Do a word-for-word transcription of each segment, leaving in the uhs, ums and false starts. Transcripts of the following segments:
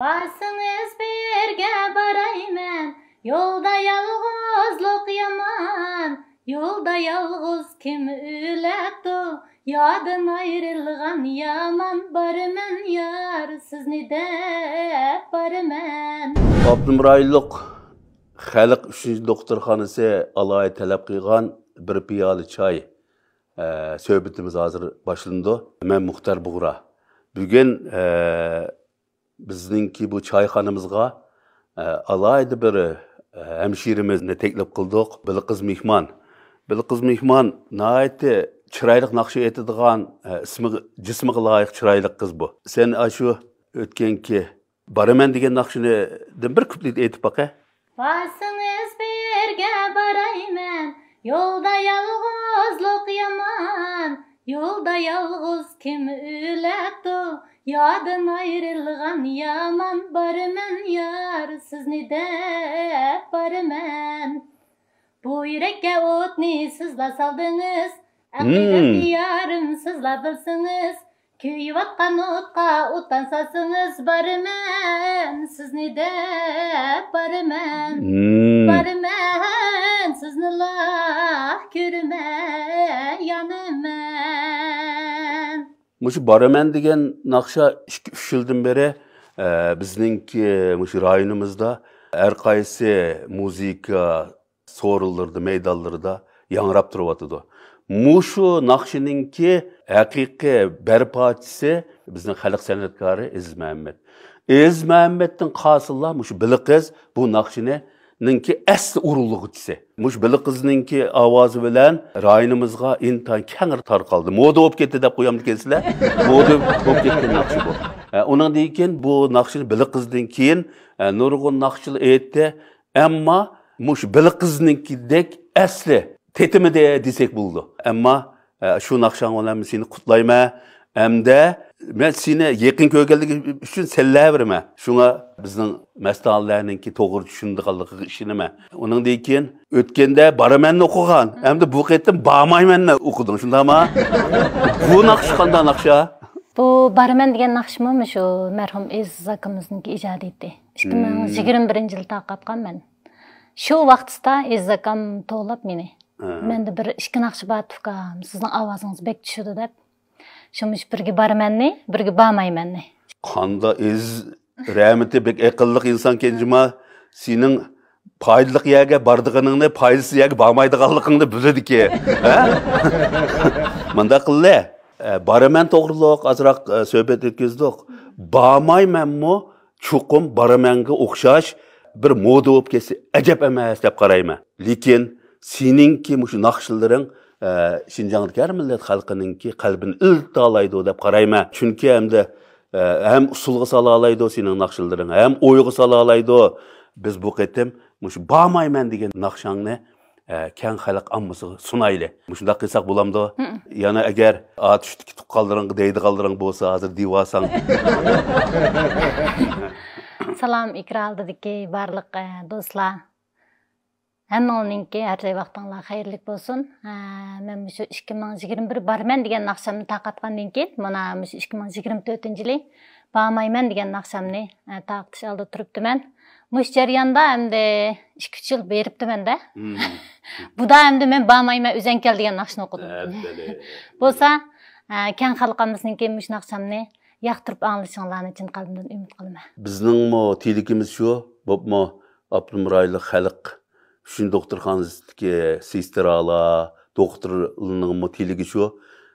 بارسىڭىز بىرگە بارايمەن، يولدا يالغۇزلۇق يامان، يولدا يالغۇز كىم ئۆلەپتۇ، يادىم ئايرىلغان يامان، بارىمەن يار، سىزنى دەپ بارىمەن. ئاپتونوم رايونلۇق خەلق ئۈچىنچى دوختۇرخانىسى ئالاھىدە تەلەپ قىلغان بىر پىيالە چاي، ئە، سۆھبىتىمىز ھازىر باشلىنىدۇ. مەن مۇختەر بۇغرا. بۈگۈن، ئە، بىزنىڭكى بۇ چايخانىمىزغا، ئە، ئالاھىدە بىر، ئە، ھەمشىرىمىزنى تەكلىپ قىلدۇق. بىلقىز مېھمان. بىلقىز مېھمان ناھايىتى چىرايلىق ناخشا ئېيتىدىغان، ئە، ئىسمىغا، جىسمىغا لايىق چىرايلىق قىز بۇ. سەن ئاشۇ ئۆتكەنكى بارىمەن دېگەن ناخشىنى بىر كۇپلېت ئېيتىپ باقە. بارسىڭىز بىرگە بارايمەن، يولدا يالغۇزلۇق يامان، يولدا يالغۇز كىم ئۆلەپتۇ، يادىم ئايرىلغان يامان، بارىمەن يار، سىزنى دەپ بارىمەن. بۇ يۈرەككە ئوتنى سىزلا سالدىڭىز، ئەقىدەم دىيارىم سىزلا بىلسىڭىز، كۆيۈۋاتقان ئوتقا ئوتتان سالسىڭىز، بارىمەن سىزنى دەپ بارىمەن. بارىمەن سىزنىلا كۆرىمەن يانىمەن. مۇشۇ بارىمەن دېگەن ناخشا ئىككى، ئۈچ يىلدىن بېرى، ئە، بىزنىڭكى مۇشۇ رايونىمىزدا ھەر قايسى مۇزىكا سورۇنلىرىدا، مەيدانلىرىدا ياڭراپ تۇرۇۋاتىدۇ. مۇشۇ ناخشىنىڭكى ھەقىقىي بەرپاچىسى بىزنىڭ خەلق سەنئەتكارى ئېزىز مەمەت. ئېزىز مەمەتتىن قالسىلا مۇشۇ بىلقىز بۇ ناخشىنىڭكى ئەسلى ئۇرغۇچىسى. مۇشۇ بىلقىزنىڭكى ئاۋازى بىلەن رايونىمىزغا ئىنتايىن كەڭرى تارقالدى. مودا بولۇپ كەتتى دەپ قويامدىكەنسىلەر؟ مودا بولۇپ كەتكەن ناخشا بۇ. ئە، ئۇنىڭدىن كېيىن بۇ ناخشىنى بىلقىزدىن كېيىن، ئە، نۇرغۇن ناخشىلار ئېيتتى. ئەمما مۇشۇ بىلقىزنىڭكىدەك ئەسلى تېتىمىدى دېسەك بولىدۇ. ئەمما، ئە، شۇ ناخشاڭ بىلەن سېنى قۇتلايمەن. ئەمدى مەن سېنى يېقىن كۆرگەنلىكىم ئۈچۈن سەللە بېرىمەن. شۇڭا بىزنىڭ مەستانىلەرنىڭكى توغرا چۈشىنىدىغانلىقىغا ئىشىنىمەن. ئۇنىڭدىن كېيىن ئۆتكەندە بارىمەننى ئوقۇغان. ئەمدى بۇ قېتىم بارمايمەننى ئوقۇدۇڭ، شۇنداقمۇ؟ بۇ ناخشا قانداق ناخشا؟ بۇ بارىمەن دېگەن ناخشىمۇ مۇشۇ مەرھۇم ئېزىز ئاكىمىزنىڭكى ئىجادىيىتى. ئىككى مىڭ يىگىرمە بىرىنچى يىلى تارقاتقان مەن. شۇ ۋاقتىسىدا ئېزىز ئاكام توۋلاپ مېنى. مەندە بىر ئىككى ناخشا بار، ئۇكام، سىزنىڭ ئاۋازىڭىز بەك چۈشىدۇ دەپ. شۇ مۇشۇ بىرگە بارىمەننى، بىرگە بارمايمەننى. قاندا ئېزىز رەھمىتى بەك ئەقىللىق ئىنسانكەن جۇما. سېنىڭ پايدىلىق يەرگە بارىدىغىنىڭنى، پايدىسىز يەرگە بارمايدىغانلىقىڭنى بىلىدىكى. ھە؟ مۇنداق قىللى. ئە، بارىمەن توغرۇلۇق ئازراق، ئە، سۆھبەت ئۆتكۈزدۇق. بارمايمەنمۇ چوقۇم بارىمەنگە ئوخشاش بىر مودا بولۇپ كەتسە ئەجەب ئەمەس دەپ قارايمەن. لېكىن سېنىڭكى مۇشۇ ناخشىلىرىڭ، ئە، شىنجاڭدىكى ھەر مىللەت خەلقىنىڭكى قەلبىنى ئىلتالايدۇ دەپ قارايمەن. چۈنكى ھەمدە، ئە، ھەم ئۇسسۇلغا سالالايدۇ سېنىڭ ناخشىلىرىڭ، ھەم ئويغا سالالايدۇ. بىز بۇ قېتىم مۇشۇ بارمايمەن دېگەن ناخشاڭنى، ئە، كەڭ خەلق ئاممىسىغا سۇنايلى. مۇشۇنداق قىلساق بولامدۇ؟ يەنە ئەگەر ئاتۇشتىكى تۇغقانلىرىڭغا دەيدىغانلىرىڭ بولسا، ھازىر دېيىۋالساڭ. سالام، ئېكران ئالدىدىكى بارلىق، ئە، دوستلار. ھەممىڭلارنىڭكى ھەر جاي ۋاقتىڭلار خەيرلىك بولسۇن. ئە، مەن مۇشۇ ئىككى مىڭ يىگىرمە بىر بارىمەن دېگەن ناخشامنى تارقاتقاندىن كېيىن، مانا مۇشۇ ئىككى مىڭ يىگىرمە تۆتىنچى يىلى بارمايمەن دېگەن ناخشامنى، ئە، تارقىتىش ئالدىدا تۇرۇپتىمەن. مۇشۇ جەرياندا ئەمدى ئىككى، ئۈچ يىل بېرىپتىمەن-دە. بۇدا ئەمدى مەن بارمايمەن، ئۆزەڭ كەل دېگەن ناخشىنى ئوقۇدۇم. بولسا، ئە، كەڭ خەلقىمىزنىڭكى مۇشۇ ناخشامنى ياقتۇرۇپ ئاڭلىشىڭلارنى چىن قەلبىمدىن ئۈمىد قىلىمەن. بىزنىڭمۇ تىلىكىمىز شۇ، بولۇپمۇ ئاپتونوم رايونلۇق خەلق ئۈچىنچى دوختۇرخانىسىدىكى سېسترالار، دوختۇرلارنىڭمۇ تىلىكى شۇ.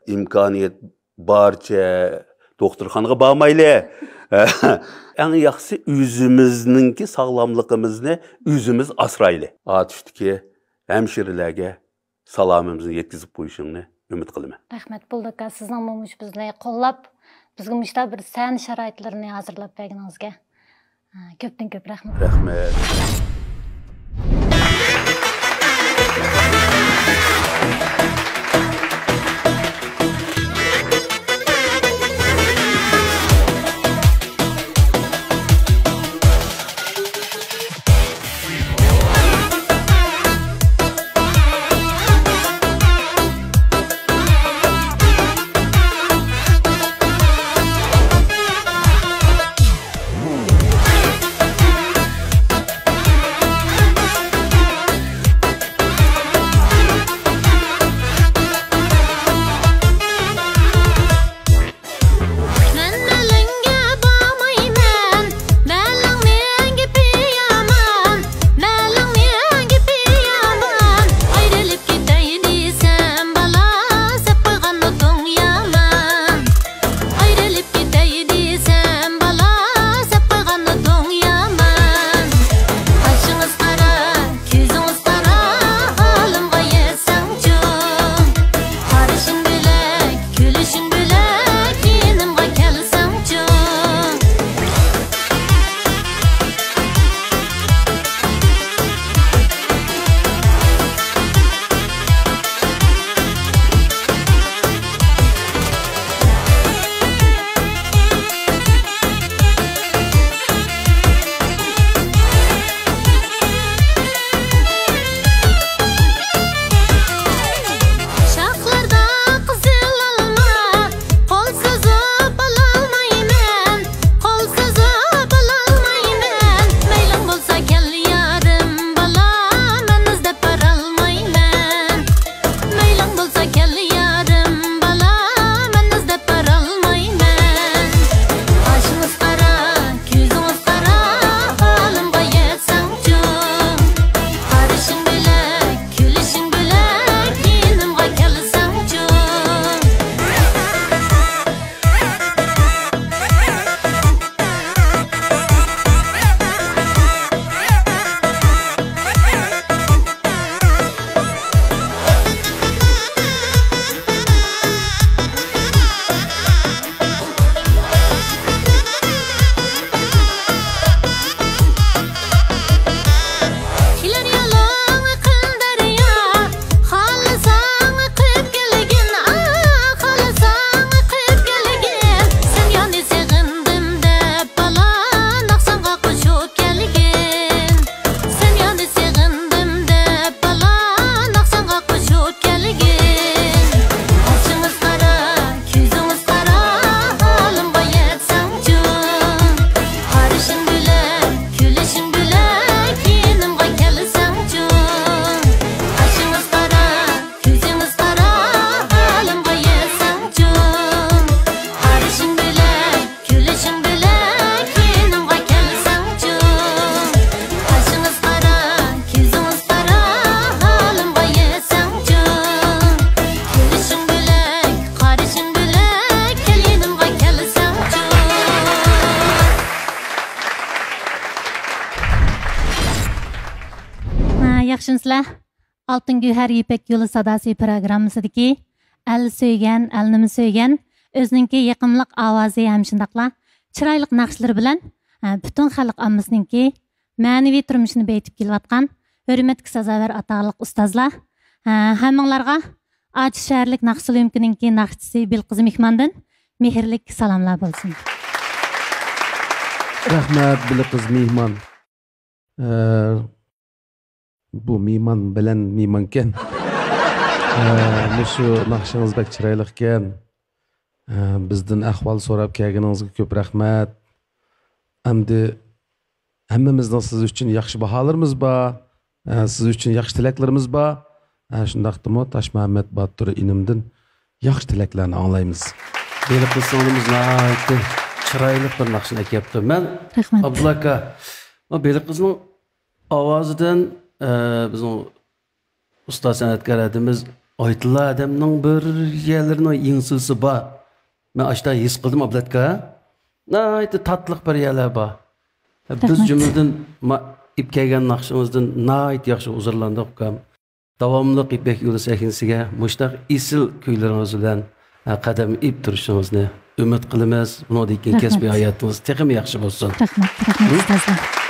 ئىمكانىيەت بارچە دوختۇرخانىغا بارمايلى. ئەڭ ياخشىسى ئۆزىمىزنىڭكى ساغلاملىقىمىزنى ئۆزىمىز ئاسرايلى. ئاتۇشتىكى ھەمشىرىلەرگە سالامىمىزنى يەتكۈزۈپ قويۇشۇڭنى ئۈمىد قىلىمەن. رەھمەت، بولدى ئاكا، سىزنىڭمۇ مۇشۇ بىزنى قوللاپ، بىزگە مۇشۇنداق بىر سەھنە شارائىتلىرىنى ھازىرلاپ بەرگىنىڭىزگە، ئە، كۆپتىن كۆپ رەھمەت. رەھمەت. ياخشىمۇسىلەر؟ ئالتۇن گۆھەر يىپەك يولى ساداسى پروگراممىسىدىكى ئەل سۆيگەن، ئەلنىمۇ سۆيگەن، ئۆزىنىڭكى يېقىملىق ئاۋازى ھەم شۇنداقلا چىرايلىق ناخشىلىرى بىلەن، ھە، پۈتۈن خەلق ئاممىسىنىڭكى مەنىۋى تۇرمۇشىنى بېيىتىپ كېلىۋاتقان ھۆرمەتكە سازاۋەر ئاتاقلىق ئۇستازلار، ھە، ھەممىڭلارغا ئاچا شەھەرلىك ناخشا سوليۇمكىنىڭكى ناخشىچىسى بىلقىز مېھماندىن مېھىرلىك سالاملار بولسۇن. رەھمەت، بىلقىز مېھمان. ئە، بۇ مېھمان بىلەن مېھمانكەن. ئە، مۇشۇ ناخشىڭىز بەك چىرايلىقكەن. ئە، بىزدىن ئەھۋال سوراپ كەلگىنىڭىزگە كۆپ رەھمەت. ئەمدى ھەممىمىزنىڭ سىز ئۈچۈن ياخشى باھالىرىمىز بار، ئە، سىز ئۈچۈن ياخشى تىلەكلىرىمىز بار. ئە، شۇنداقتىمۇ تاشمۇھەممەت باتۇر ئىنىمدىن ياخشى تىلەكلەرنى ئاڭلايمىز. بېلىقىز سىڭلىمىز ناھايىتى چىرايلىق بىر ناخشىنى ئەكەپتۇ. مەن، رەھمەت. ئابدۇللا ئاكا، بۇ بېلىقىزنىڭ ئاۋازىدىن، ئە، بىزنىڭ ئۇستاز سەنئەتكار ئادىمىز ئايتىللا ئادەمنىڭ بىر يەرلىرىنىڭ يىڭسىلىسى بار. مەن ئاشتا ھېس قىلدىم، ئابلەتكا. ناھايىتى تاتلىق بىر يەرلەر بار. بىز، رەھمەت. جۈملىدىن ما-، ئېلىپ كەلگەن ناخشىڭىزدىن ناھايىتى ياخشى ھۇزۇرلاندۇق، ئۇكام. داۋاملىق يىپەك يولى سەھنىسىگە مۇشۇنداق ئېسىل كۈيلىرىڭىز بىلەن، ھە، قەدەم ئېلىپ تۇرۇشىڭىزنى ئۈمىد قىلىمىز. بۇنىڭدىن كېيىن، رەھمەت. كەسپىي ھاياتىڭىز تېخىمۇ ياخشى بولسۇن. رەھمەت، رەھمەت، ھە؟ ئۇستازلار.